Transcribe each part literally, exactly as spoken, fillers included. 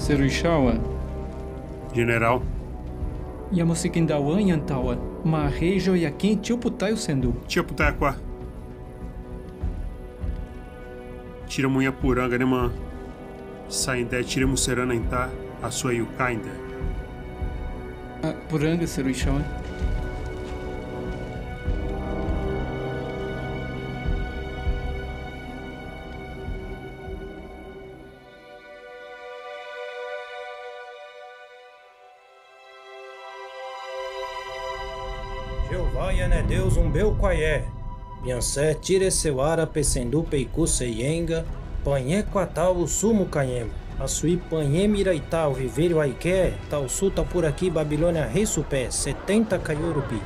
Seruishawa. Jenerál. Yamusikindawa nyantawa. Mahejo yakin chuputayu sendu. Chuputayu kwa. Chira muña puranga nima. Sainde chira muserana inta. Asua yukainde. Ah, puranga seruishawa. Jeová ian é Deus umbeu kwayé. Biansé tire seu ara pe sendu pe iku se yenga, panhe kwa tau usu mukanhemu. Asui panhe mira i tau vivirio aike, tau su ta pura ki Babilonia hei supe, setenta kayorupi.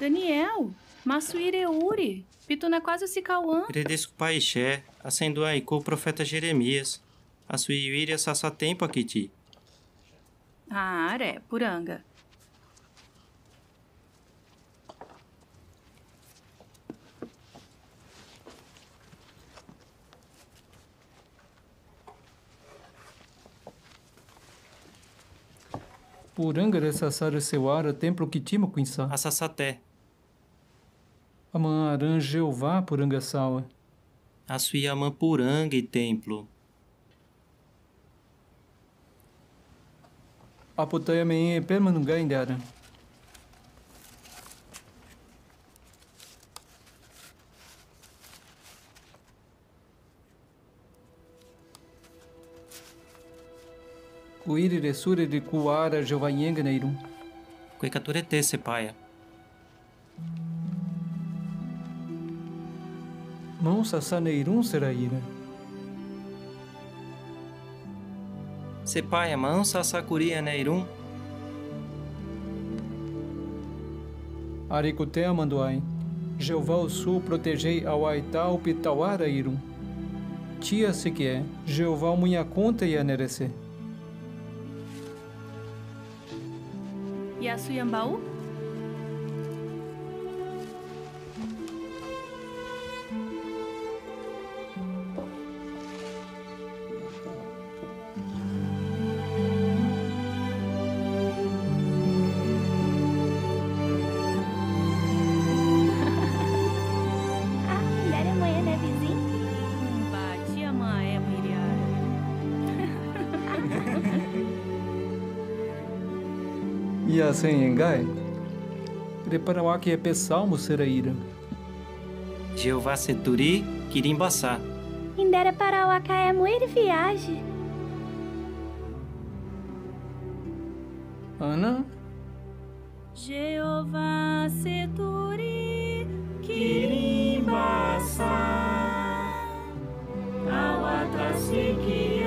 Daniel, masuire uri, pituna kwazu sikawan. Redesku paixé, asendu aiku profeta Jeremias, asui wiri asasa tempu akiti. Ah, re, puranga. Puranga re sasa re sewara templo kitimu kuinsa. Asasa te. Ama aran Jeová puranga sawa. Asui ama puranga i templo. Aputaia me pe manunga indara. Kuiri re sure de kuara Jeová yenga neirun. Kwe katurete sepaia. Mão sasa neirun seraira. Sepaia, mão sasa kuria neirun. Arikute amanduai. Jeová usu protejei awai tau pitawara irun. Tia sikie, Jeová muña konta ia nerese. Ia suyambau? Ah, dare moya na vizinha. Batia maé miriara. Ia sen engai. Repara waki e pe salmu seraira. Jeová se turi, kirimba sa. Indara para wakae muir viaji. Ana? Jeová se turi, kirimba sa. Awatra sikie.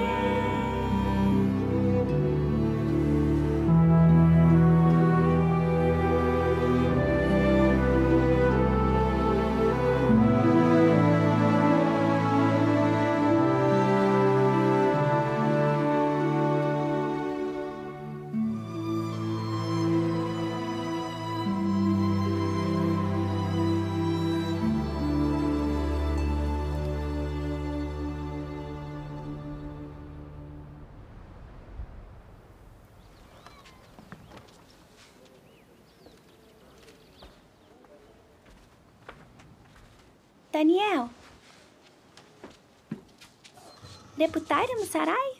Daniel. Deputari musarai?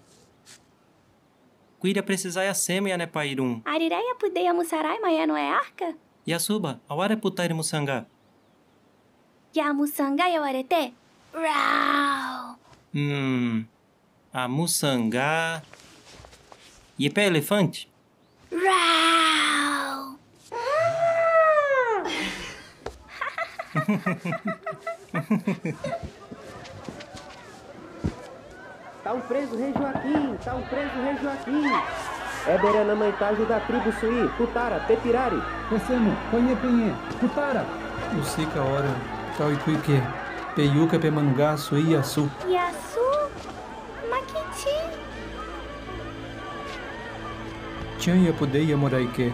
Kuida presizai asemu ia nepairun. Arirai apudei amusarai maia no e arka? Ia suba, aware putairi musanga. Ia musanga ia warete. Rau. Hmm. Amusanga. Ia pe elefante? Rau. Tau prezu rei Joaquim, tau prezu rei Joaquim. Ebere na maitaju da tribu suí, kutara, petirari. Pesemu, konye penye, kutara. Usika ora, tau ikuike, peyuka pe manungá suí Yasu. Yasu? Makiti. Chan ia pudeia moraike.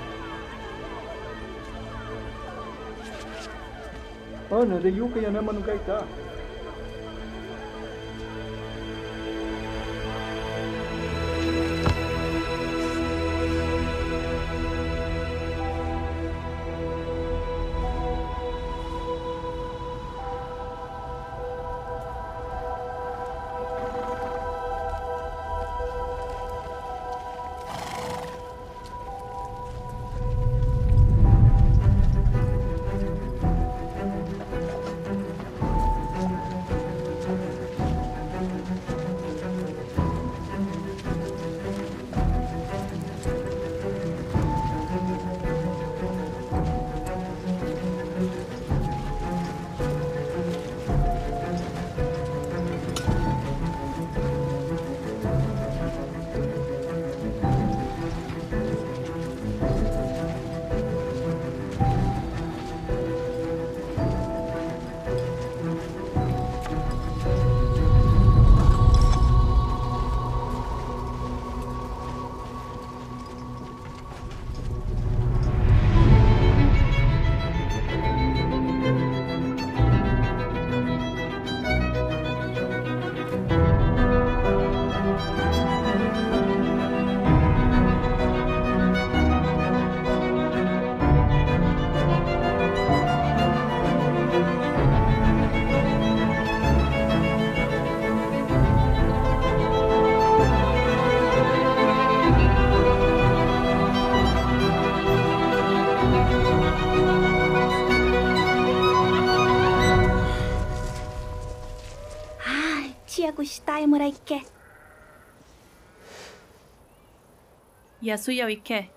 Ana, reyuka yanama nungay ta. Ai, Tiago está em Muraiké. Yasuya o ike.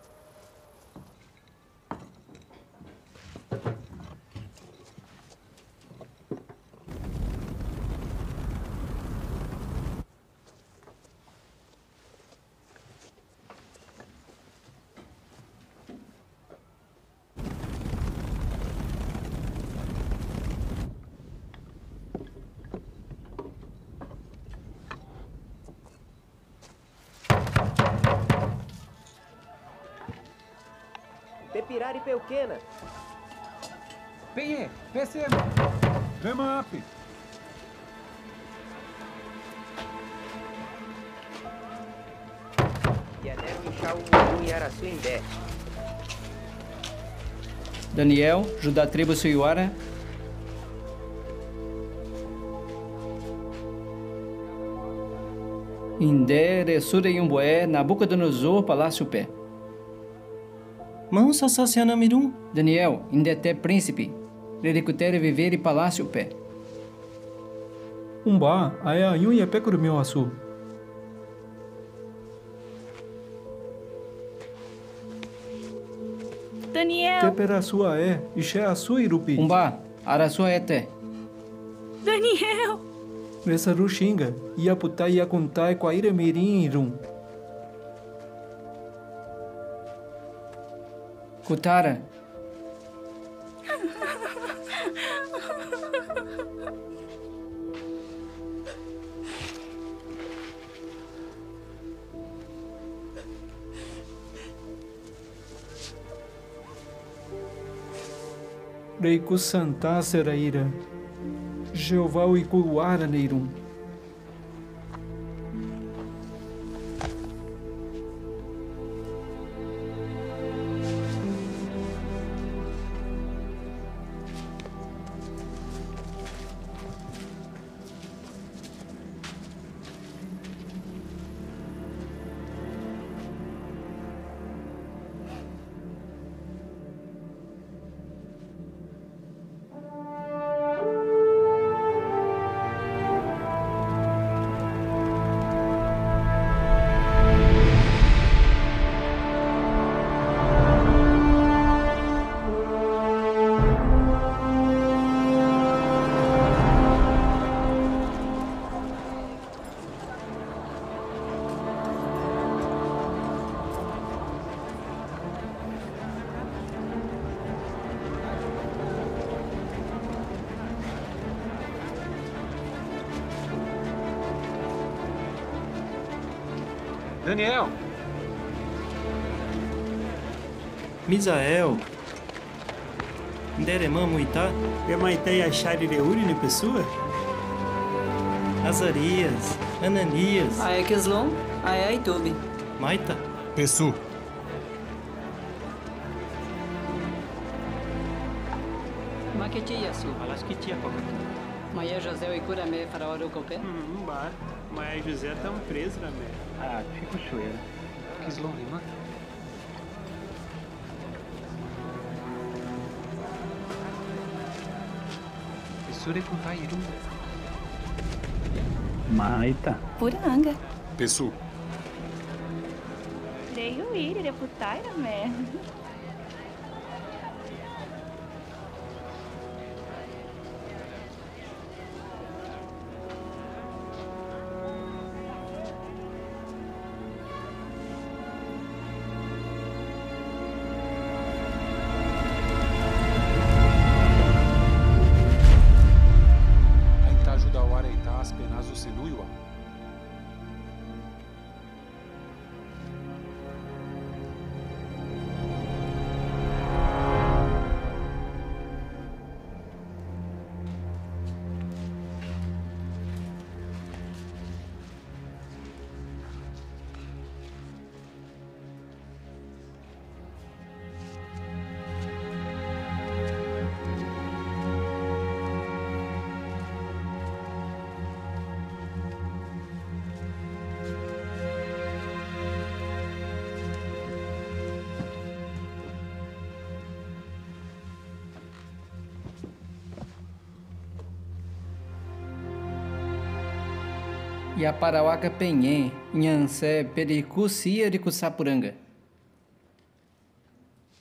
Pe pirari pe ukena. Peye, pesema. Rema ape. Yanema inxaun urubu in arasu indé. Daniel, judá tribu Suiwara. Indé, resura yumbué, Nabukadonosor palásiu pé. Maun sasa se anamirum? Daniel, indé te prínsipi. Ri rikutere viviri palásiu pé. Umba, aé ayuña pekurumiu asu. Daniel. Teperasu aé, ixe asu irupi. Umba, arasu aé te. Daniel. Resaru xinga, iyaputa iyakunta e kuaire mirin irum. Kutara. Reiku santa sera ira. Jeová uiku wara neirum. Daniel! Misael! Ndereman muita. Emaitei asharire uri ne pessoa? Azarias, Ananias. Aya Kislon, aya Itubi. Maita. Pesu. Maketi yasu. Alaskiti akokatu. Maya José ikura me faraoru kope? Uhum, ba. Maya José tão preso na me. Ah, fico chueira. Kislon lima. Pesure konta irun. Maita. Puranga. Pesu. Reyu iri reputaira me. Ainta ajuda ware ita aspenas usenuywa. Ya para waka penye, nyanse, perikusi ya rikusa puranga.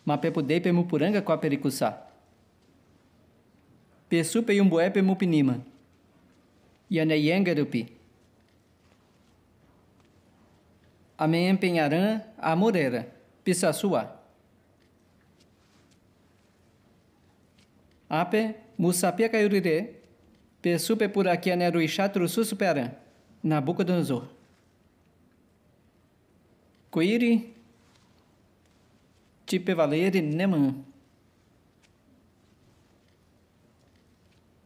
Mape pudei pe mu puranga kwa perikusa. Pesu pe yumbuepe mu pinima. Yane yenga rupi. Ame empenyaran amurera, pisasua. Ape, mu sapia kayurire, pesu pe puraki ane ruisha turu susu pe aran, Nabucodonosor. Kuiri, chipe valeri neman.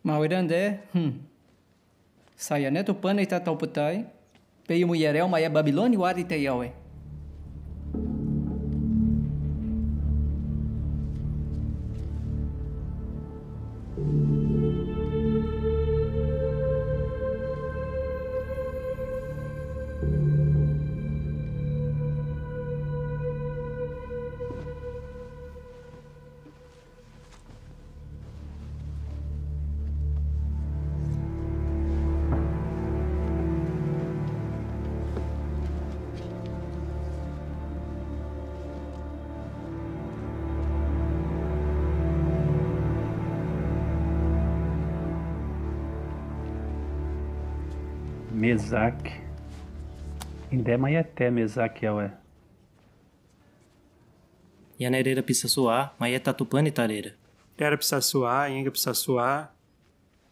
Mawirande, hmm. Saya ne tupana ita tauputai, pe yu muyerel maya Babiloni wari te yawe. Mesak. Inde mayete Mesak yawe. Yane rera pisasua, mayeta tupani tarera. Rera pisasua, inga pisasua.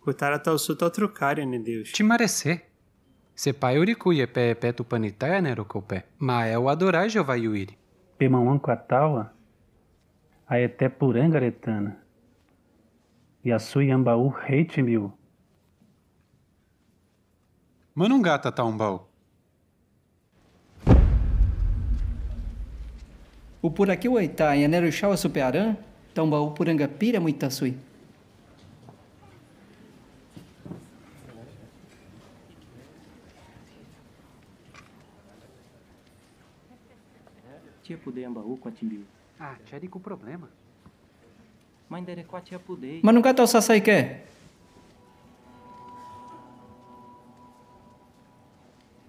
Kutara tausu tau trukari ne Deus. Chimarese. Se pai uriku ye pe, pe tupani taya ne rokope. Ma e u adora Jeová yuiri. Pe mawan kwa tawa. Aete puranga retana. Yasu yamba u hei chimbiu. Manungata taumbau. Upuraki waita, yane ruisha wa supe aran, taumbau puranga pira muita sui. Tia pude yamba u kwa chimbiu. Ah, chari ku problema. Manungata usa saike.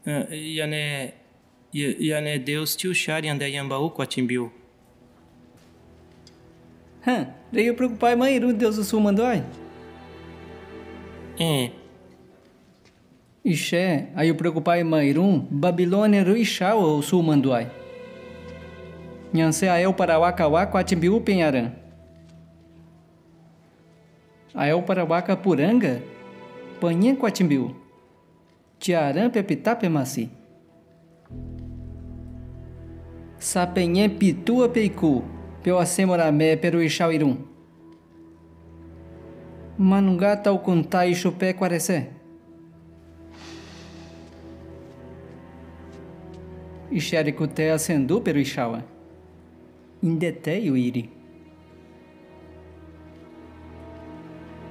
Eh, yane, ya-, yane Deus tiushari ande yamba u kwa chimbiu. Hã, reyu preokupai mairun Deus usu manduai. Eh. Ishe, ayu preokupai mairun, Babilonia ruishawa usu manduai. Nyanse aeu para waka wa kwa chimbiu penyaran. Aeu para waka puranga, panyen kwa chimbiu. Tiaran pe pita pe masi. Sa penyen pitua pe iku, pe wasemura me pe ruisha irun. Manugá tau kuntayi xupé kuaresé? Ixarikuteya sendú, pero ixawa. Índete yu iri.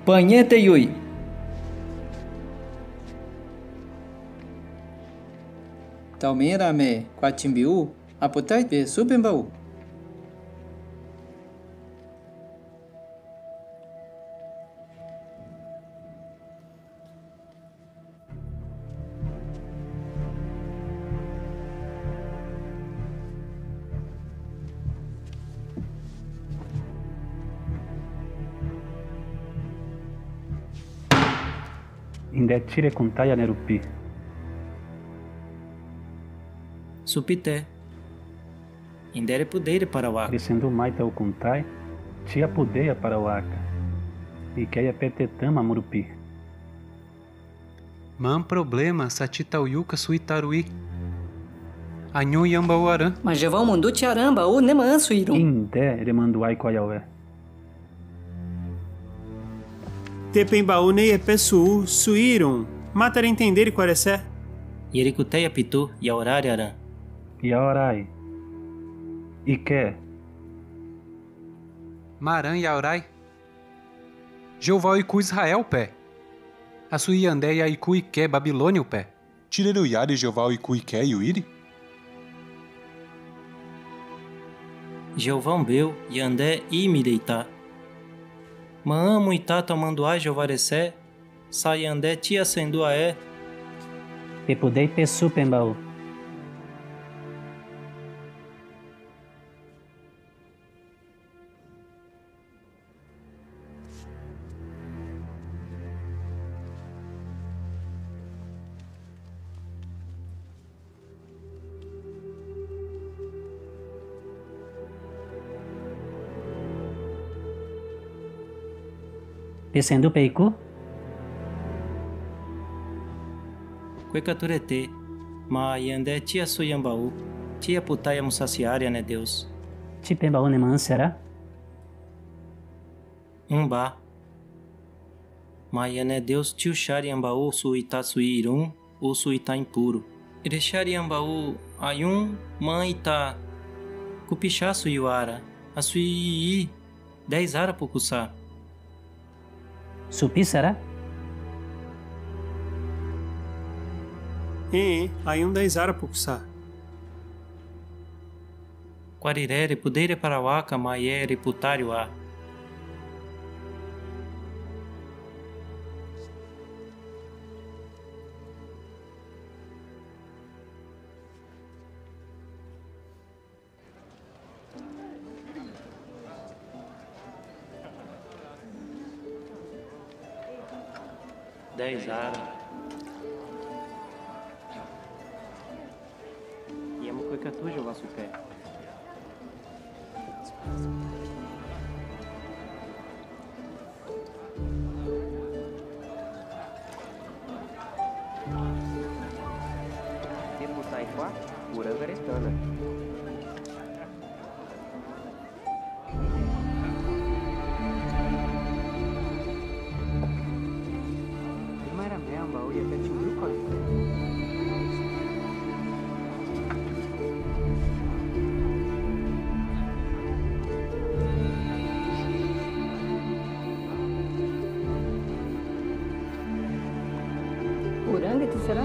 Pañéte yui. Taumera me kuatimbiú, aputai pesú pembaú. Índete ire kuntaya nerupi. Supite. Índete ire pudeire para waka. Ire sendú mai tau kuntai, tia pudeia para waka. Ikeya pete tama murupi. Mama problema sa ti tau yuka suitarui. Añu yambaú aran. Ma Jeová mundu ti aran baú, ne ma an suirun. Índete ire manduai koyawe. Te pembaú ne yepesú suirun. Matarentendeire kuaresé? Yerikuteya pitu, yaorari aran. Yaorai. Ike. Maran yaorai. Jeová uikun Israel pé. Asui yande ya uikun ike Babilónia pé. Tireruyari Jeová uikun ike yu iri. Jeová umbeu, yande ime ire ita. Ma an amu ita tau manduai Jeová resé, sa yande tia sendú aé. Pe pudei pesú pembaú. Pe sendú pe iku? Kue katurete, ma yande tia sui yambaú, tia putaya musasiari ane Deus. Ti pembaú ne ma an será? Umba. Ma yane Deus tiuxari yambaú su ita suirun, u su ita impuru. Rexari yambaú ayun ma ita kupixa sui wara, asui ii, dez ara pukusá. Supi será? Ii, ayun dez ara pukusá. Kuariré ire pudei ire para waka, ma yé ire putari wa. Dez ara. Yemo kue katu Jeová supé. Deputai kwa, uranga retana. Uranga ti será?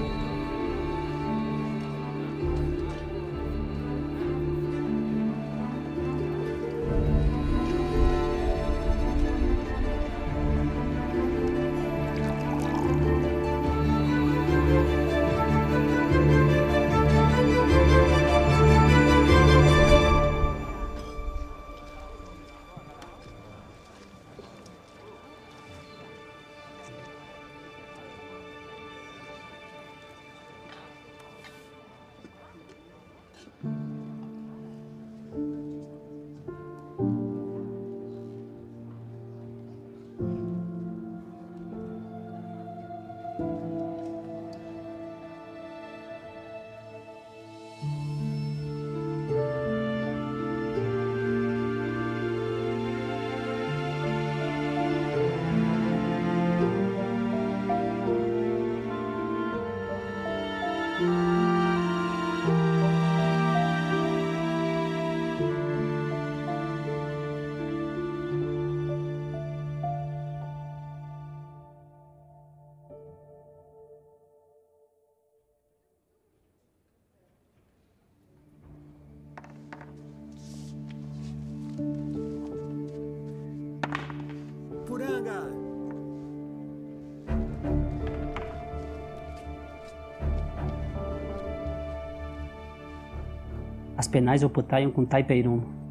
As penais oputayan kuntay peirumu.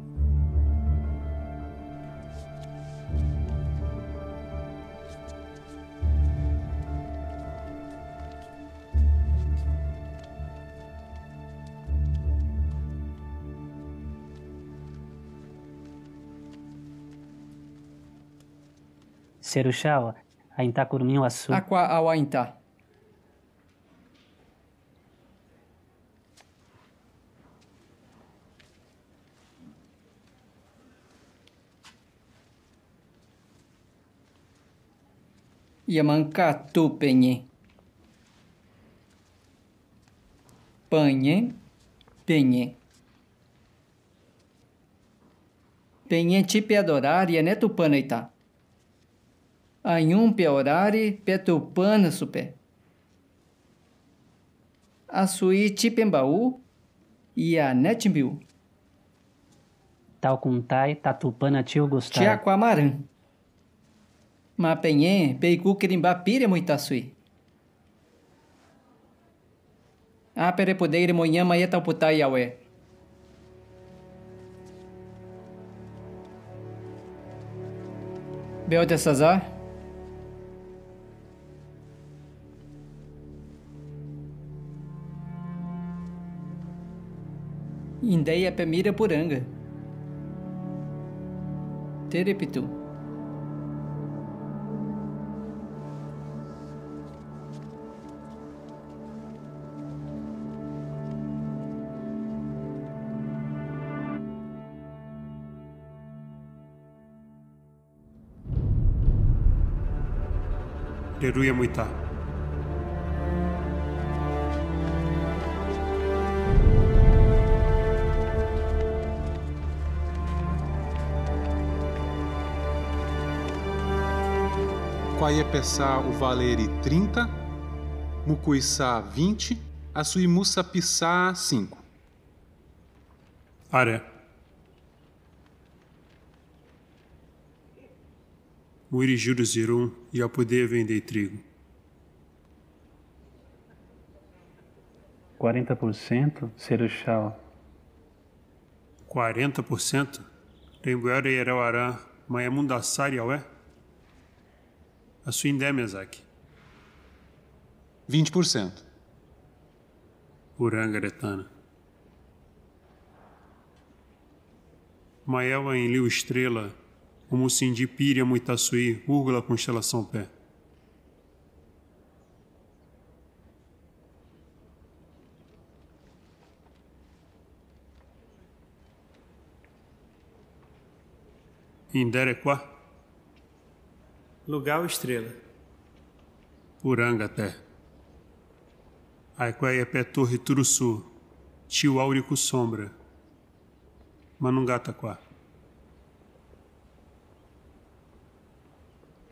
Seru Shawa, aintá kurumín wa su. Akwa awaintá. Yaman katu peñe. Peñe, peñe. Peñe chipe adorari ane tupana ita. Añumpe orari pe tupana supe. Asui chipe mbau, i ane chimbiu. Tau kuntay, ta tupana chiu gustá. Chia kwa maran. Ma peñe, pe ikukirimba pire muita sui. A pere pudeire moñama ye tau putai awe. Beo de saza. Indeya pe mira puranga. Tere pitu. Aleluya, muita. Kwa yepesá o valeri trinta, mukuisá vinte, asui musapisá cinco. Are. Wiri juru zirun, ya pude vende trigu. Quarenta por cento, Seru Shawa. Quarenta por cento? Rembuera yere wara, ma ya mundasari awe? Asui nde mezaki. Vinte por cento. Puranga retana. Mayawa en liu estrela, omusindi piri amuita sui, urgula konstelasaun pe. Indere kwa? Lugau estrela. Puranga te. Ai kwa ye pe torre turusu, chiu auriku sombra. Manungata kwa.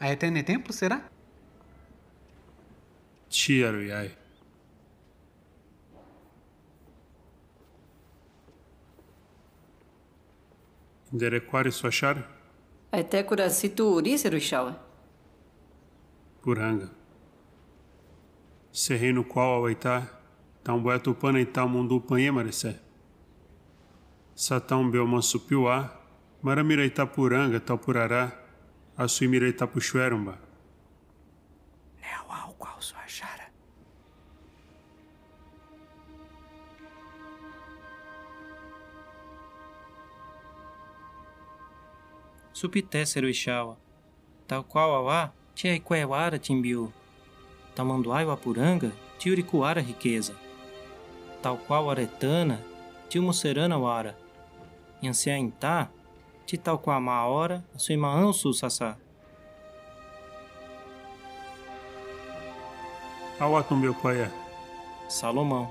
Ae tene tempu, será? Chiaru yai. Indere kwari swashara? Ae te kura situ uri Seru Shawa. Puranga. Se reinu kwa waita, tau bwe tupana ita mundu panye marese. Sa tau beo mansupiwa, mara mira ita puranga tau purara, asui mira ita pushwerumba. Newa ukwa uswashara. Supite Seru Shawa. Tau kwa wawa, che ai kwe wara chimbiu. Tau manduai wa puranga, chiu riku wara rikeza. Tau kwa waretana, chiu muserana wara. Nyanse ainta, chi tau kwa ma ora, asui ma ansu sasa. Awa tumbeu kwa ya? Salomão.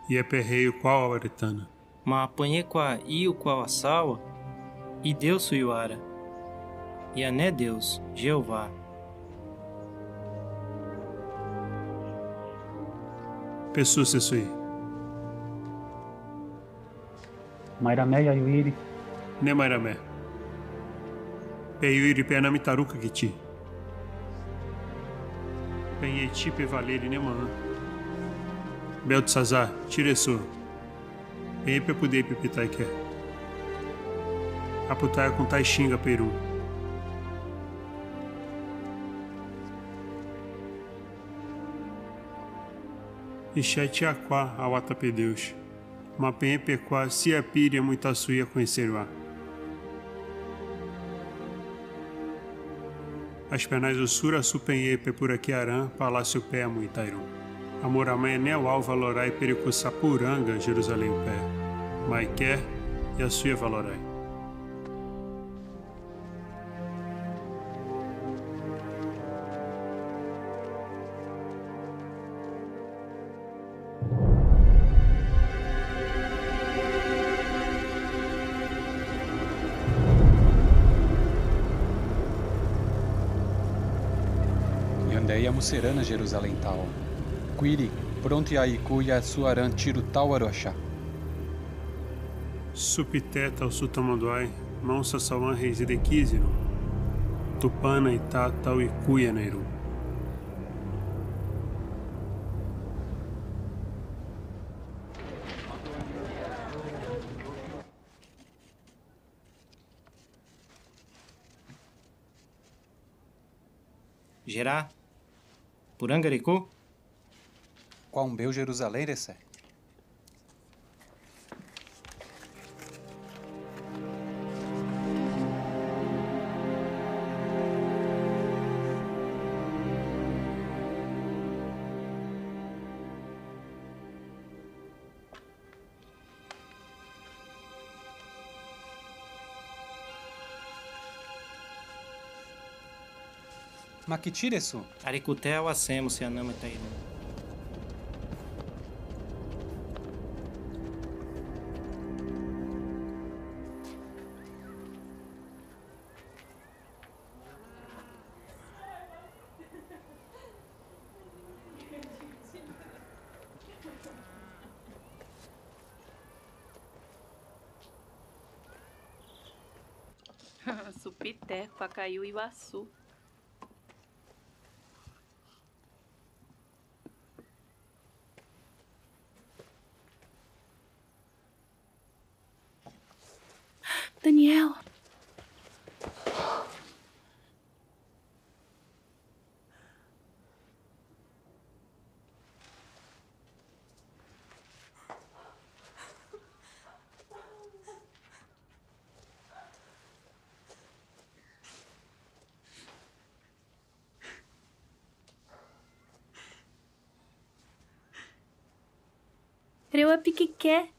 Ye pe rei ukwa waretana. Ma panye kwa i ukwa wasawa, i Deus sui wara. Yane Deus, Jeová. Pe suse sui. Mairame ya yuiri. Ne mairame. Pe yuiri pe na mitaruka kiti. Pe nge chipe valeri ne ma. Beltesazar, chiresu. Empenha puder pipitá i ke. Aputaia kuntá i xinga pe irun. Ixá tiakuá awata pe Deus. Mape-ẽpe kuwa, se apire muita suya koñeserá. As penás usura supeñepe puraki arã, palásiu pe amuitairun. Amor amá, ene wau valorai pere ku sapuranga Jeruzalém pe. Mai ke, ya suya valorai. Yandé yamuserana Jeruzalém tao. Kwiri, pronti aiku ya suarã tiru tao arocha. Supité tau sutamanduai, mãe sasauan reis idekizinu. Tupana ita tau ikuya nairun. Jerá, puranga riku? Kwa umbeu Jeruzalém rese. Makitiresu. Arikuté awasemu se anama tairun. Supité, kwa kaiu iwasu. Daniel. Rewa pikike.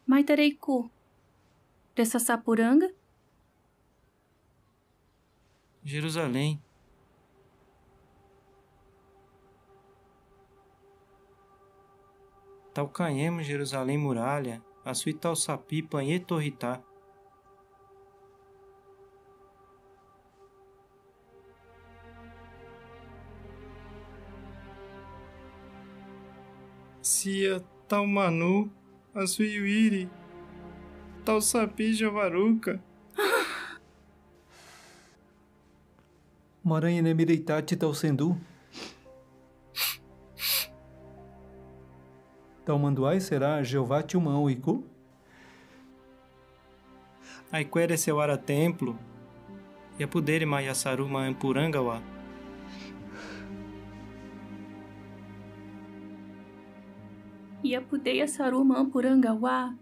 Mai tareiku. Resa sapuranga? Jeruzalém. Tau kanhemu Jeruzalém muralha, asui tau sapi panhe torhita. Sia tau manu, asui wiri, tau sapi javaruka. Maranhã ne mireitati tau sendu. Tau manduai será Jeová tiuman uiku? Aikwere sewara templo. Ia pudere mai asaru ma ampuranga wa. Ia pudere asaru ma ampuranga wa.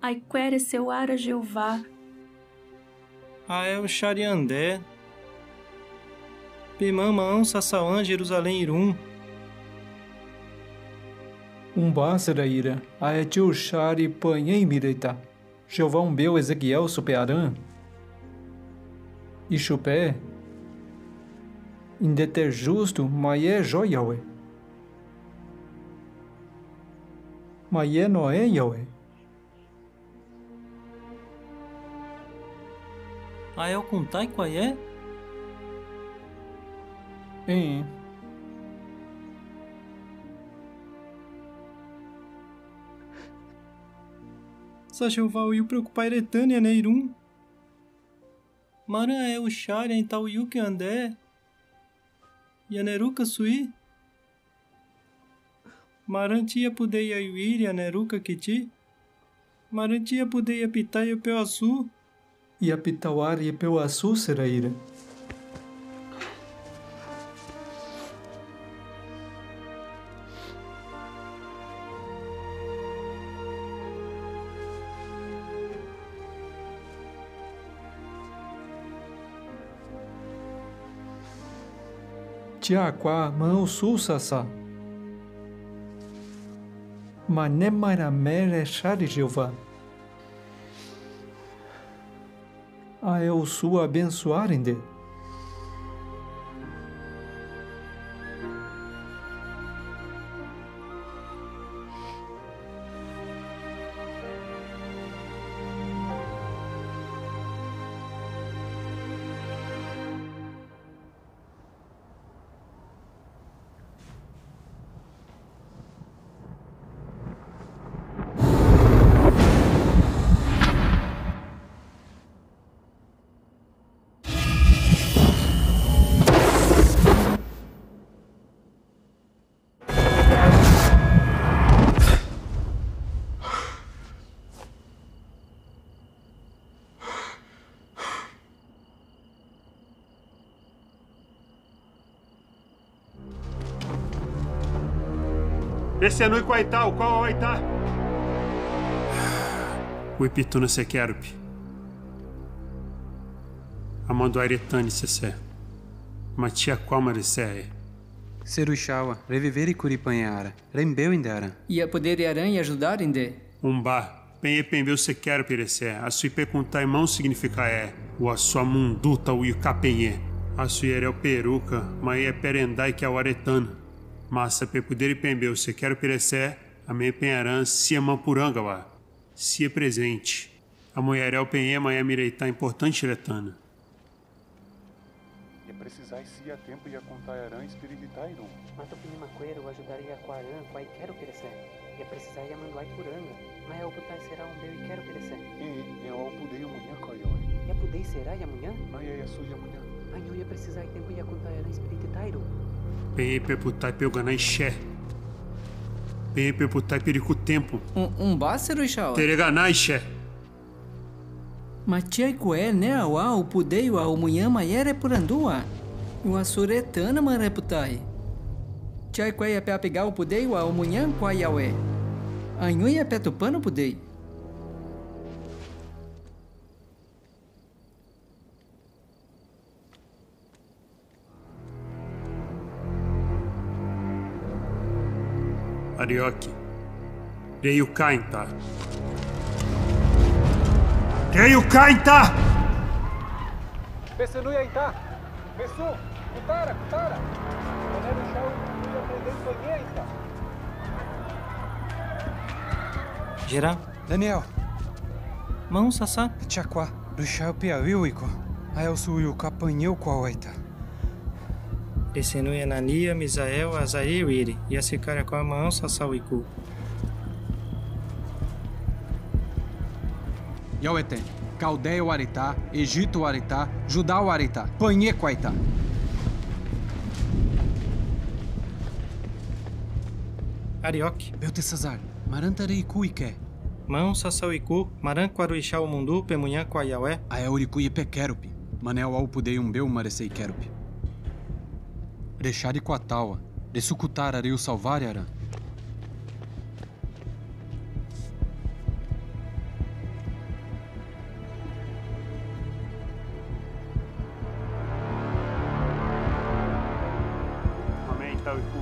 Aikwere sewara Jeová. Ae ushari ande. Pe mama un sasawan Jeruzalém irun. Umba sera ira, ae ti ushari panhe mireta. Jeová umbeu Ezequiel supe aran. Ishupe. Indete justu, maie joia we. Maie noe yawe. Ae okuntai kwaye? Ẽ. Sa Jeová uyu preokupai retânia ne irun. Maran ae ushari entaun uyu ke ande. Ian eruka suí? Maran tia pudeia iwiri ian eruka kiti? Maran tia pudeia pitayu pe wasu? Ia pitawari pe wasu sera ira. Tia kwa, mãe usu sasa. Mane mara mere shari Jeová. Ae usu abensuarende. Resenui quaitá, o qual awaitá? Wipituna sekerupi. Amonduai retani sesé. Matia kwama resé. Seruixa wa, reviveri kuri pañe ara. Rembeu inde aran. Ia poderi aran ia ajudar inde. Umba, penye pembeu sekerupi resé, asui pekuntai mãe signifiká é, wasua mundu ta uyu ka penye. Asui ereu peruka, maia perendai ke awaretana. Masa pe poderi pembeu sekerupi resé, ame penharan sia mapuranga wa, sia prezente. Amo ereu penye maia mireitá importante retana. Ia presizai sia tempu ia kontai aran espiritu Tairon. Mato pini makueru ajudar ia kwa aran kwa ikerupi resé. Ia presizai ia manduai puranga. Maia uputá será umbeu ikerupi resé. E, ia upudei umunha kwa ioe. Ia pudei será ia munha? Maia ia su ia munha. Anho ia presizai tempu ia kontai aran espiritu Tairon. Penye pe putai pe uganai xé. Penye pe putai periku tempu. Um, umba seruixa wa. Tereganai xé. Matia ikue ne awa upudei wa umunha maia repurandua. Wasu retana ma reputai. Tia ikue ia pe apegá upudei wa umunha kwa Yahweh. Anho ia pe tupana upudei. Arioki. Reiukain ta. Reiukain ta! Pesenui ainta. Pesu. Kutara, kutara. Manera o chau, aprendeu em banheira, então. Geral. Daniel. Mãe sasa. Tia kwa, ruixau pia wiwiko. Ae usu uyu ka pañe kwa awaitá. Resenui Anania, Misael, Azael, Iri. Ia sikaria kwa mãe sasa wiku. Yaweten, Kaldeia wareitá, Egito wareitá, Judá wareitá, pañe kwaitá. Arioki. Beltesazar, maran ta reiku ike. Mãe sasa wiku, maran kwa ruixau mundu pe munha kwa Yahweh. Ae uriku ipe kerupi. Mane awa upudei umbeu maresei kerupi. Rexari kwa tawa, resukutara rei usalvari aran. Mame ainta wiku.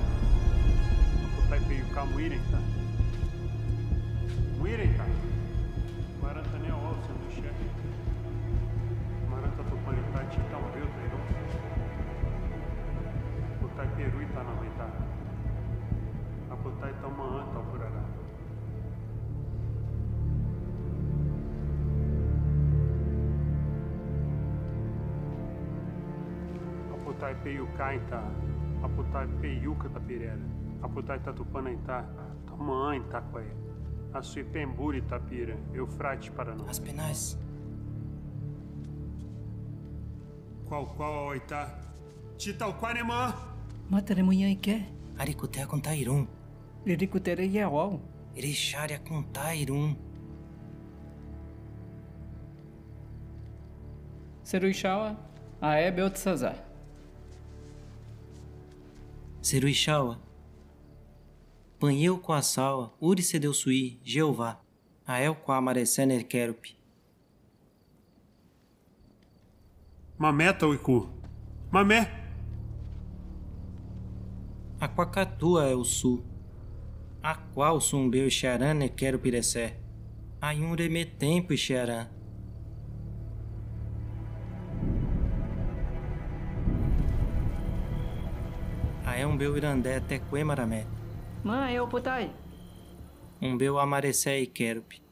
Aputai pe yuka muiren ta. Muiren ta. Maran ta ne awa usa nuxia. Maran ta tupaneitá, tita umbeu Tairon. Aputai pe rui ta namaitá. Aputai toma anta upurará. Aputai pe yuka ainta, aputai pe yuka ta pirera, aputai ta tupaneitá, toma anta kwa ia. Asui pemburi ta pira, Eufrate para no. As penais. Kwau kwau awaitá. Tita ukwane ma. Mátare muyai ke? Arikuteia akontairun. Ririkutere ia wau. Rixari akontairun. Seruixawa, ae Beltesazá. Seruixawa, pañeia ukwasawa, úrisedeusui, Jeová, ae ukwa maresé nekérupi. Mame, tau iku. Mame. Akwa katua é usu? Akwa usu umbeu ixeran nekérupi resé? Ayunre me tempu ixeran. Aé umbeu irandé tekué marame. Ma, eu putai. Umbeu amaresé ikérupi.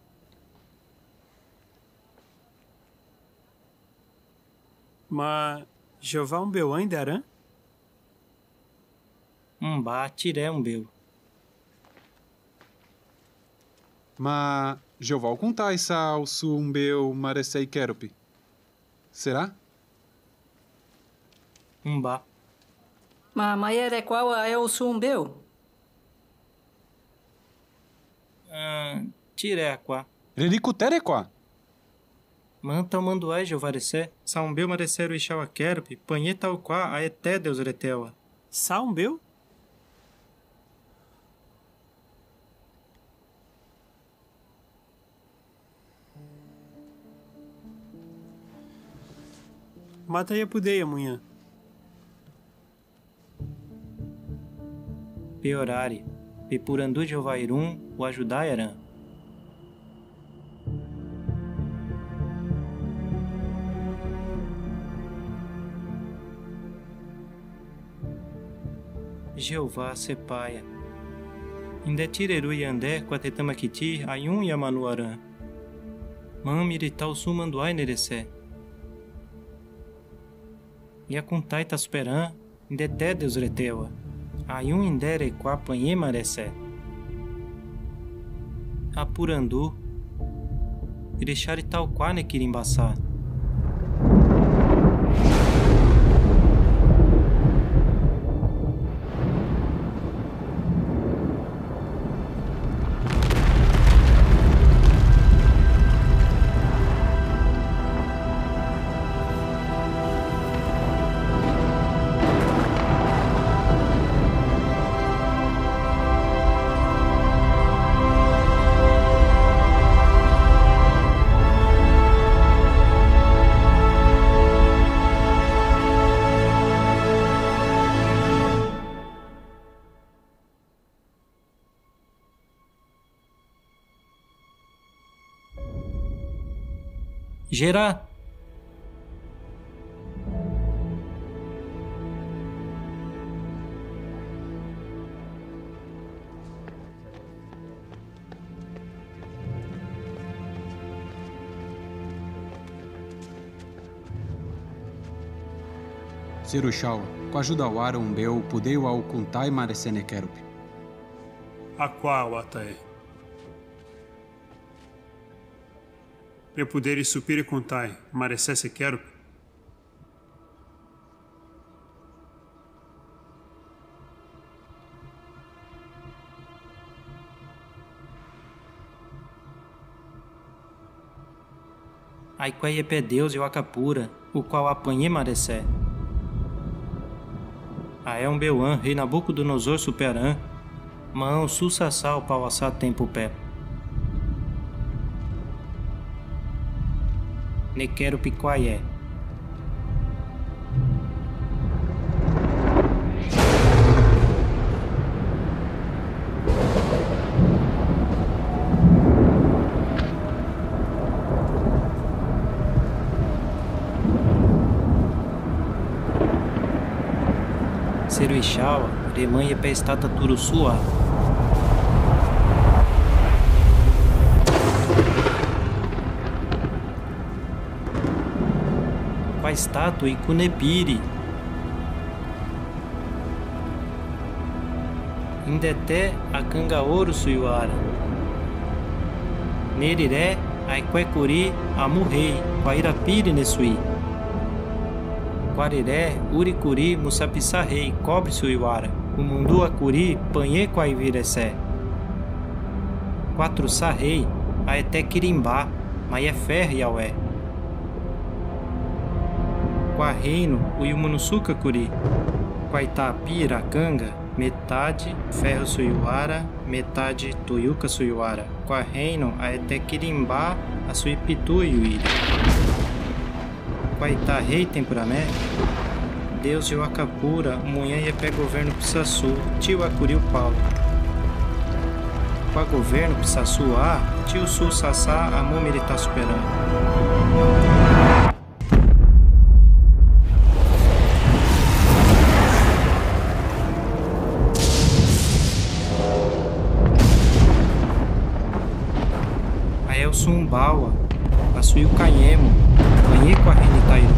Ma, Jeová umbeu ande aran? Umba, tiré umbeu. Ma, Jeová ukuntai sa usu umbeu maresé ikérupi. Será? Umba. Ma, mayere kwawa aé usu umbeu? Ah, tiré akwa. Ririkutere kwa. Manta manduai Jeová resé. Sa umbeu maresé ruixawa kérupi, pañeia tau kwa aé té Deus retewa. Sa umbeu? Mata ia pudei amunhã. Pe orari, pe purandu Jeová irun, o ajudai aran. Jeová, Sepaia. Inde tirerun iande kwa tetama kiti, ayun ia manu aran. Mami ritau sun manduai neresé. Ia kuntai tásperan, inde té Deus retewa. Ayun inde re kwa pañeia maresé. Apurandu. Rixari tau kwa nekirin basá. Jera. Seruxawa, kwa ajuda wara umbeu pudei wau kuntai maresé nekérupi. Akwa watae. Pe puderi supiri kuntai maresé sekérupi. Aikweye pe Deus i waka pura, o qual apanhei maresé. Aé umbeu an rei Nabucodonosor superan, ma an usu sasá o pawasá tempu pé. Nekérupi kwaye. Seruixawa, remanha pe estátua turusuá. Kwa estátua iku nepiri. Indete akangaoru suiwara. Neriré aikwekuri amu rei kwa irapiri nesui. Kwariré uri kuri musa pisa hei, kobri suyuwara. Umundu a kuri, panhie kwa iwirese. Kwatru sa hei, a ete kirimba, maye ferro yawe. Kwa reinu, uyu munusuka kuri. Kwa ita pira kanga, metadi ferro suyuwara, metadi tuyuka suyuwara. Kwa reinu, a ete kirimba, a suipitu yuiri. Kwa ita rei tempurame, Deus yu akapura, munha yepe governu pisa su, tiu akuri u pau. Kwa governu pisa su a, tiu su sasa a mumiri ta superan. Ae o sun bawa, a suyu kanhemo, kanhe kwa heni tairu.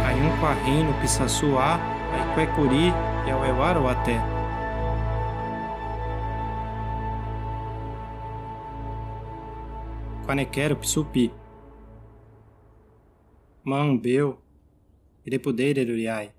Ae o kwa reinu pisa su a, ae kwe kuri, yawe wara wate. Kwa nekero pisupi. Mãe, beu, ire pudeire ruriai.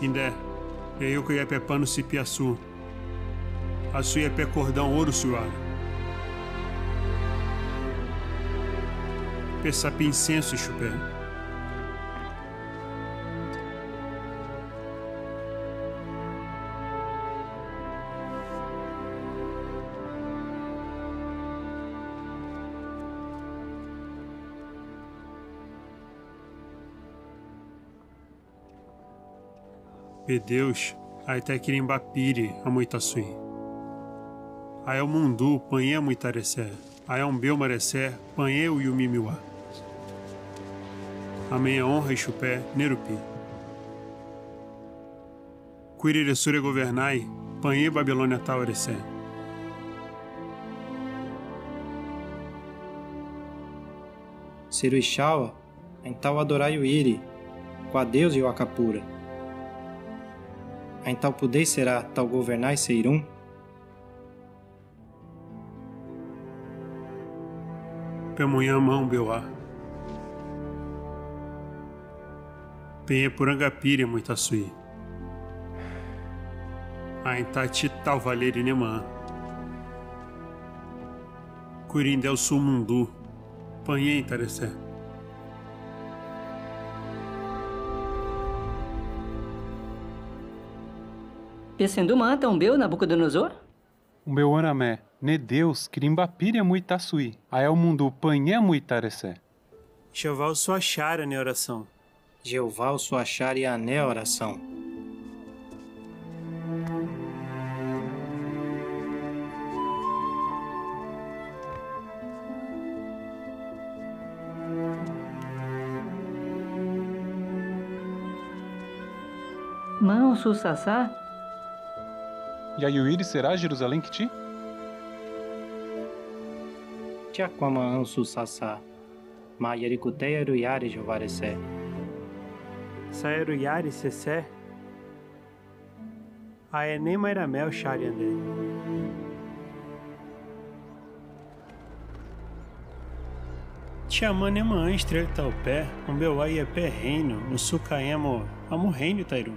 Inde, yeyuku yepe panu sipi asu. Asu yepe kordão oru suyuwara. Pe sapi insensu, Ixupe. Pe Deus, ae ta kirimba piri amu ita sui. Ae o mundu, panhie amu ita rese. Ae o mbeu marese, panhie uyu mimi wa. Ame ya onra Ixupe, nerupi. Kwirire sure governai, panhie Babilonia tau rese. Seru ishawa, entaun adorai u iri, kwa Deus yu akapura. Entaun pudei sera tau governai seirun. Pe munha mãe bewa. Pe ye puranga piri amu ita sui. Ae ita ti tau valeri ne ma. Kwirindeu su mundu, panhie ita rese. Pe sendu ma ata umbeu Nabucodonosor? Umbeu ame, ne Deus, kirimba piri amu ita sui. Ae o mundu, panhie amu ita rese. Jeová, o Senhor achar a minha oração. Jeová, o Senhor achar a minha oração. Mãe, o Senhor sasa? Ya yu iri sera Jerusalém kiti? Tia kwa mãe, o Senhor sasa? Ma yarikute ya ruyari Jeová rese. Sa ya ruyari sese. Ae ne ma ira mel shariande. Tia mãe, ne ma anstrel tau pe, umbeu aye pe reino, usuka emo, amu reino tairu.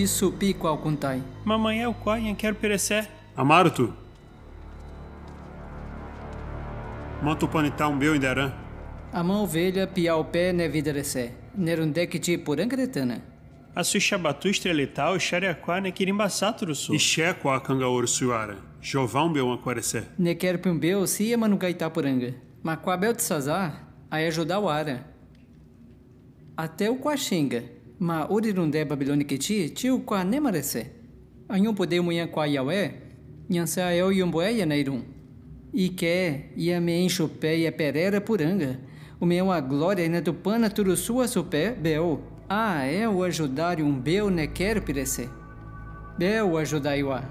Supí kwa ukuntai. Mama, é kwa, inha kérupi rese. Amarutu. Mantu panita umbeu inderan. Amá ovelha piá upé ne vida rese. Nerundé kiti puranga de tana. Asui xabatu estrelitau, ixaria kwa ne kirimba sá turusu. Ixé kwa kanga oru suara. Jeová umbeu an kwa rese. Ne kérupi umbeu, sia manugaita puranga. Ma kwa Beltsazá, ai ajudá wara. Até u kwa xinga, ma urirundé Babilónia kiti, ti u kwa ne marese. Anhun pudei umunhan kwa Yaué, nhansá aé uyumbué ia nairun. Ike, ia me inxupé ia perera puranga, umeão a glória ne tupana turusu asupé, beu. Aé u ajudari umbeu ne kérupi rese. Beu ajudai wa.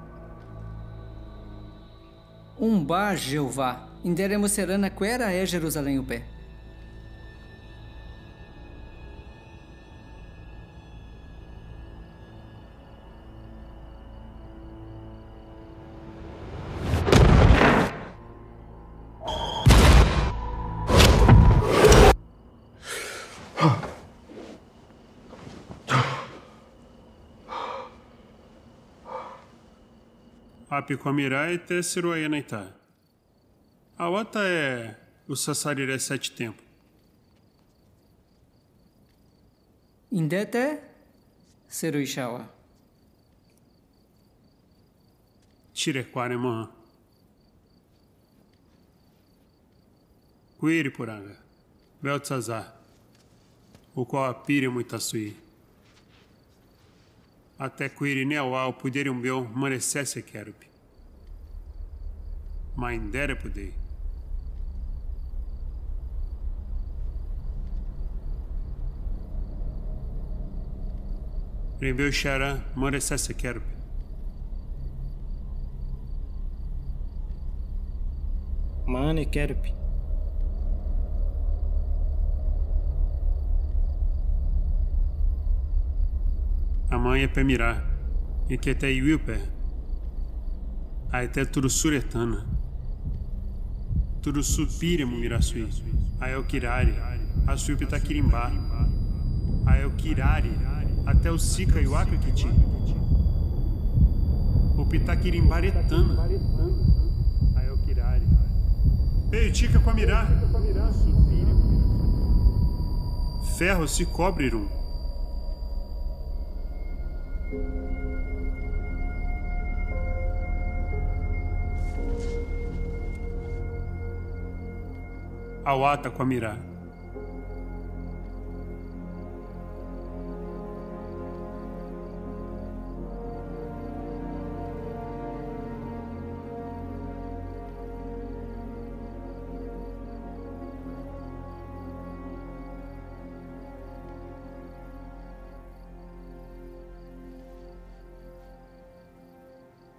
Umbá Jeová, inderemu serana kwera aé Jerusalém upé. Api kwa mirá, ete seruaia naita. Awata é u sasariré sete tempu. Indete, seruixawa. Tire kwa ne mama. Kwiri puranga. Beltsazá. U kwa apiri muita sui. Até kwiri ne awa u puderi umbeu maresese kérupi. Ma indere pudei. Rembeu xara maresese kérupi. Mane kérupi. Amá ia pe mirá, inha kete iwi upé. Até turusu retana. Turusu pire mu mirá sui. Aé u kirari. Asui u pita kirimbá. Aé u kirari. Até u sika iwaka kiti. U pita kirimbá retana. Aé u kirari. Peiutika kwa mirá. Ferru si kobri irun. Awata kwa mirá.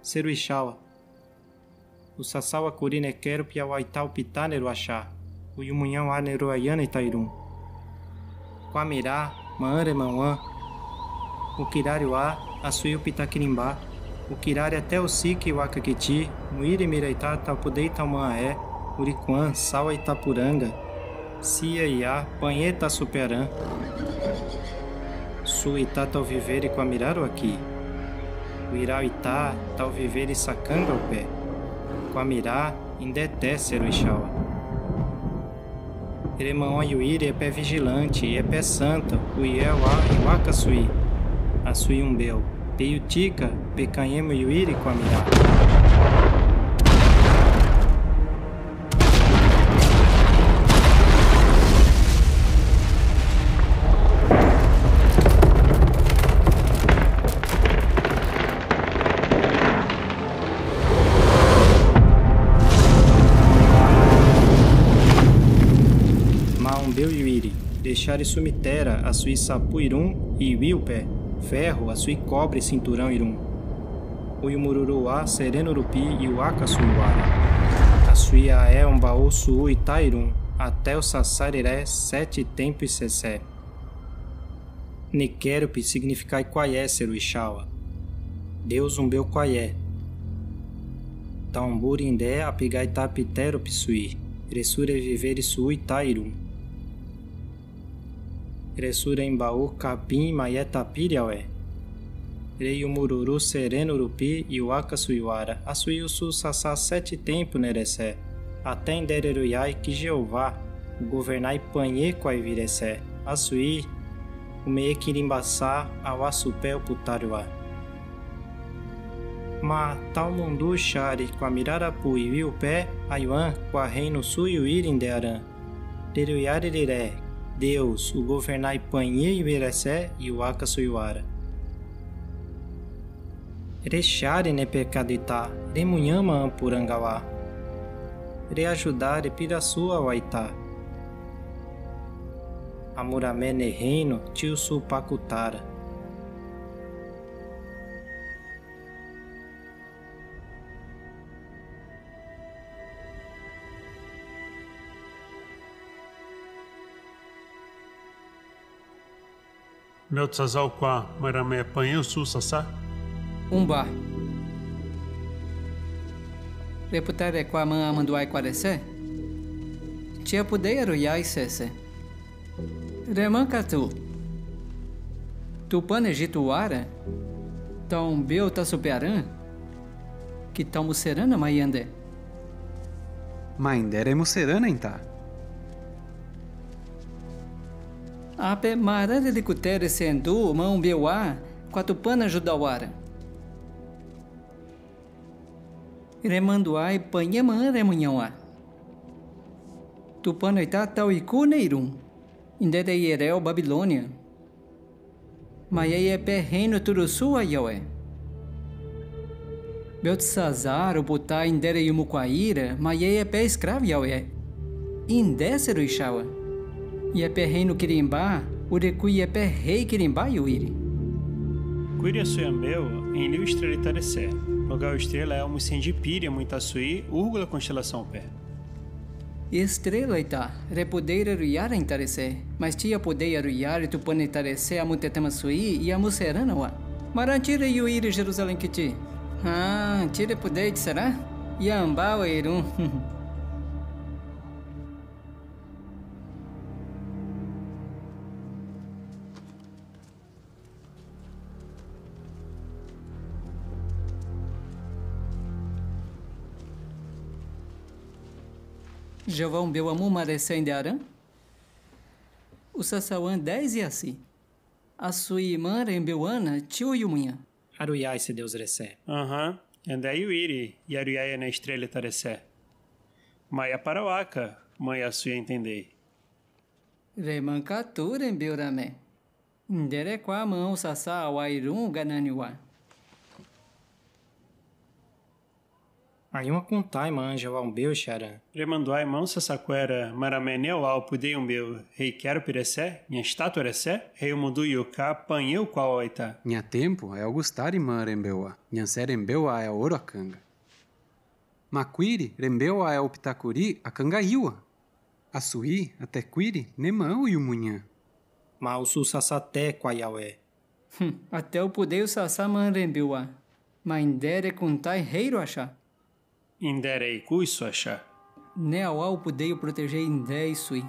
Seruixawa. Usasawa kuri ne kérupi awaitá u pitá neruaxá, uyumunhã wa neruayan naita irun. Kwa mirá, maã remawan. U kirari wa, asui u pita kirimbá. U kirari até u sika iwaka kiti, muiri miraitá ta u pudei tauman aé, urikwan, sawa ita puranga. Sia iá, panheta superaun. Su ita ta u viveri kwa mirá ruaki. Wira ita ta u viveri sakanga upé. Kwa mirá, indete seruixawa. Remawan yuiri epé vijilante, epé santa, uié wa iwaka sui. Asui umbeu. Peiutika, pekanhemu yuiri kwa mirá. Maumbeu yuiri, dexari sumi tera, asui sapu irun, iwi upé, ferru, asui kobri sinturaun irun. Uyumururu wa serenu rupi iwaka sui wara. Asui aé umbaú suú ita irun, até u sasariré sete tempu isesé. Ni kérupi signifikai kwaié seruixawa. Deus umbeu kwaié. Taumburi indé apigai ta piterupi sui, resure viveri suú ita irun. Resure imbaú kapin maié tapiri awé. Rei umururu sereno rupi i wákasuiwara, a suí usu sasá sete tempu neresé, até indere ruiai ki Jeová, ugovernai pañe ko aiviresé, a suí umeekirimbansá awá supé uputaruwa. Ma tálmundu ushari kwa mirarapu iwi upé aiwan kwa reinu suyu iri ndearan. Reruyari rire, Deus, ugovernai pañe iwiresé i wákasuiwara. Reshari nepekaditá, remuñama ampuranga wá. Reajudari pirasúa waitá. Amurame nereinu, tiusu pakutara. Beltesazá ukwa, marame pañe usu sasá? Umba. Reputa re kwa man amanduai kwa resé. Tia pudeia ruiai sesé. Reman katu. Tupan Ejitu wara. Tau mbeu ta supearan. Ki tau muserana maiande. Maindere muserana intá. Ape marare likutere sendu man umbeu wa kwa Tupan Ajuda wara. Remanduai pañe man remuña wa. Tupan Aitá tau iku neirun. Indere iereu Babilonia. Maiya iyepe reinu turusu wa Yawe. Beltesazá ruputa indere yumukuaira, maiya iyepe eskravu Yawe. Indese ruixa wa. Iyepe reinu kirimbá, urikui iyepe rei kirimbá yuiri. Kwiri a suya mbeu, enliu estrela itaresé. Lugá estrela é almusendi piri amuita suí, urgula konstelasaun pé. Estrela ita, repudeira ruyara itaresé, mas tia pudeia ruyara Tupan itaresé amu tetema suí, i amu serana wa. Maran tire yuiri Jeruzalén kiti. Ah, tire pudeia ita será? Yamba wa irun. Jeová umbeu amu maresende aran? Usasa wan dez i asi. A sui man rembeu wan na, tiu yumuña. Aruiai se Deus resé. Aham. Ande yuiri, i aruiai ane estrela itaresé. Maiya para waka, maiya sui entendei. Reman katu rembeu rame. Ndere kwa man usasa awairun ganani wa. Aiwan kuntai man Jeová umbeu sharan. Remanduai man usasa kwera, marame ne awa upudei umbeu, rei kero piresé, nhan statua resé, rei umudu yuka, panheu kwa awaita. Nhan tempu, é augustari man rembeu wa, nhan se rembeu wa é aoro akanga. Ma kwiri, rembeu wa é auptakuri, akanga iwa. A sui, até kwiri, ne man yumuña. Ma usu sasa te kwa Yawe. Hum, até upudei usasa man rembeu wa. Ma indere kuntai heiru asha. Indere iku isu asha. Ne awa upudei protejei inde isui.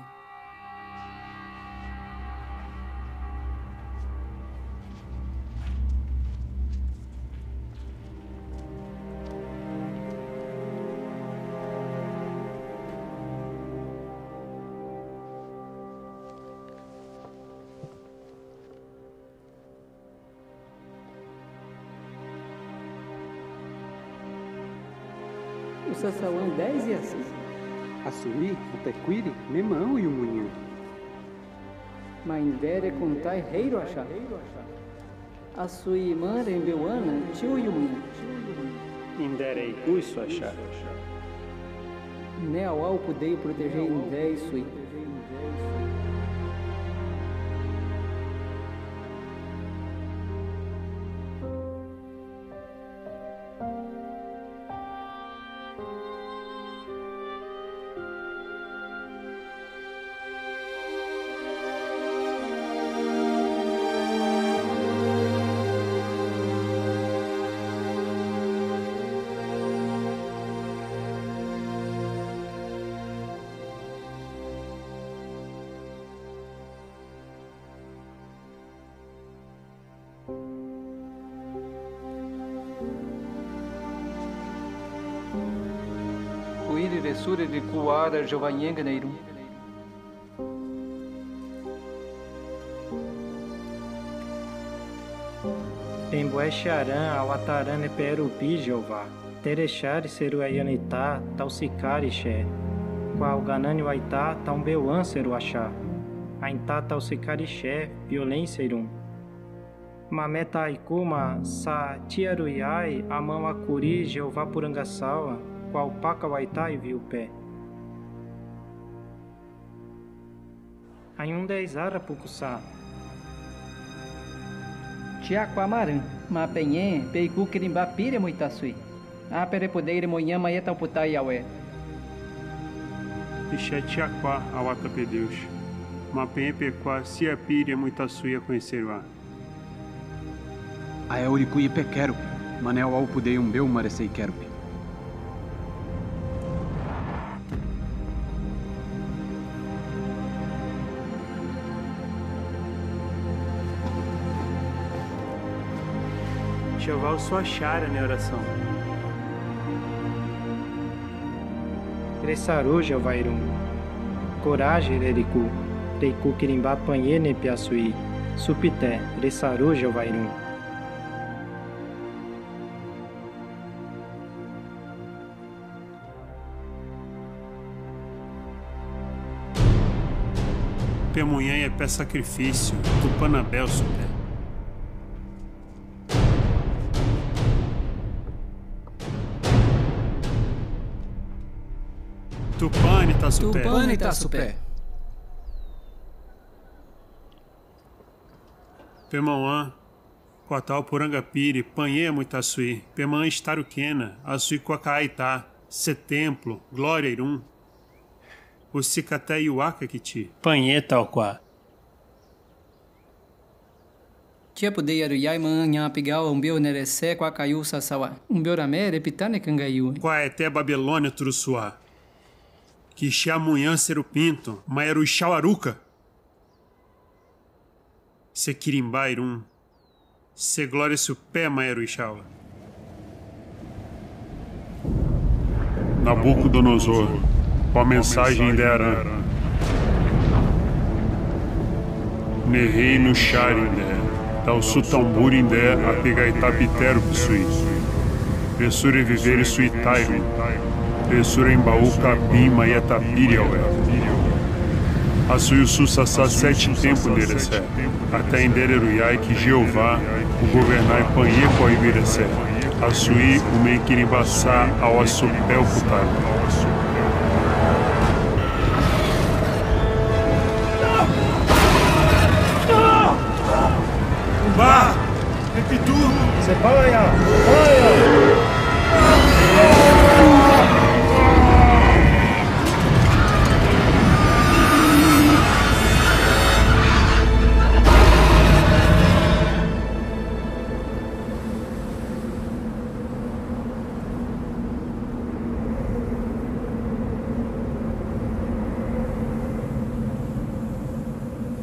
Usasa wan dez i asi. A sui, até kwiri, ne man yumuña. Ma indere kuntai heiru asha. A sui man rembeu wan na, tiu yumuña. Indere iku isu asha. Ne awa upudei protejei inde isui. Resurrerikuwara Jeová ñein gana irun. Pembueshe arã awatarã nepe'e rubi, Jeová. Tereshari seru aiyonita tausikari she. Kwa ugananiwaita taumbewan seru asha. Ainta tausikari she violénsia irun. Mame ta aiku ma sa tiaruyai amamwakuri Jeová puranga sawa, kwa upakawaita iviu pe. Añunde izarra puku sa. Tiakwa marün, mapeñe pe iku kirimba pire muitasui. Ape repudeire muña maye tauputai Yaué. Ishe tiakwa awata pe Deus. Mapeñe pe kwa sia pire muitasui akoñeserua. Aé uriku ipe kérupi, mane awa upudei umbeu maresei kérupi. Jeová usua shara ne orasaun. Resaru Jeová irun. Koraje reriku, reiku kirimba pañe nepe asui. Supite, resaru Jeová irun. Pe muña ié pe sakrifísiu, Tupã Nabel supé. Tupã Nita supé. Tupã Nita supé. Pe mawã, kwa tau puranga piri, pañe muitasui, pe mawã istaru kena, asui kwa kaita, se templo, glória irun. Usi kata iwaka kiti. Pañe tau kwa. Tia pude yaruyai mawã ñan apigau umbeu nerese kwa kayu sasawa. Umbeu rame repitane kangaiu. Kwa ete Babilônia turusuá. Kishia muñã seru pinto, mayeru ishawaruka. Se kirimba irun, se glória supé mayeru ishawa. Nabukudonosor, kwa mensajen de arã. Ne reinu shari nde, tausu tamburi nde, apega ita piteru pisui. Pesura viveri sui tairu. Pesura imbauka bin mayeta piri awe. Asui usu sasa seti tempu nderese. Ata indere ruyai ki Jeová, u governai pañe kwa iwirese. Asui ume kirimba sa awa supé ukutadu. Ba! Repitu! Sepaya! Sepaya!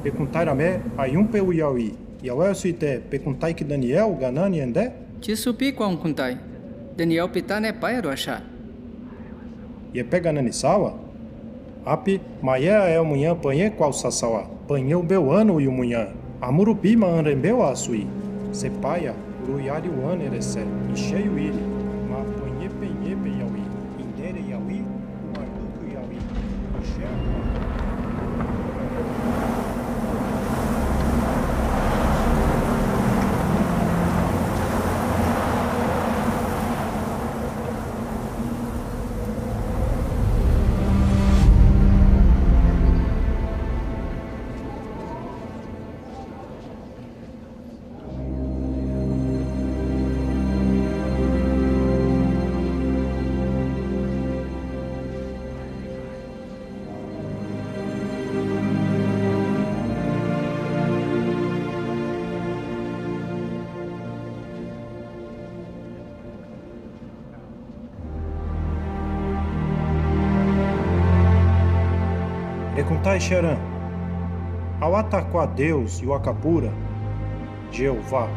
Pekuntai rame, ayun pe uyau i. Yawe, asui te pekuntai ki Daniel, ganani ende? Ti supi kwa un kuntai. Daniel pitane paye ruasha. Yepe ganani sawa. Api, maye ae muña pañe kwa usasawa. Pañe umbeu anu uyu muña. Amuru pima anrembeu asui. Sepaya, ruyari wane rese. Ishei wiri. Ma pañe peñe pe yawi. Indere yawi. Rekuntai sharã. Awata kwa Deus i wakapura. Jeová,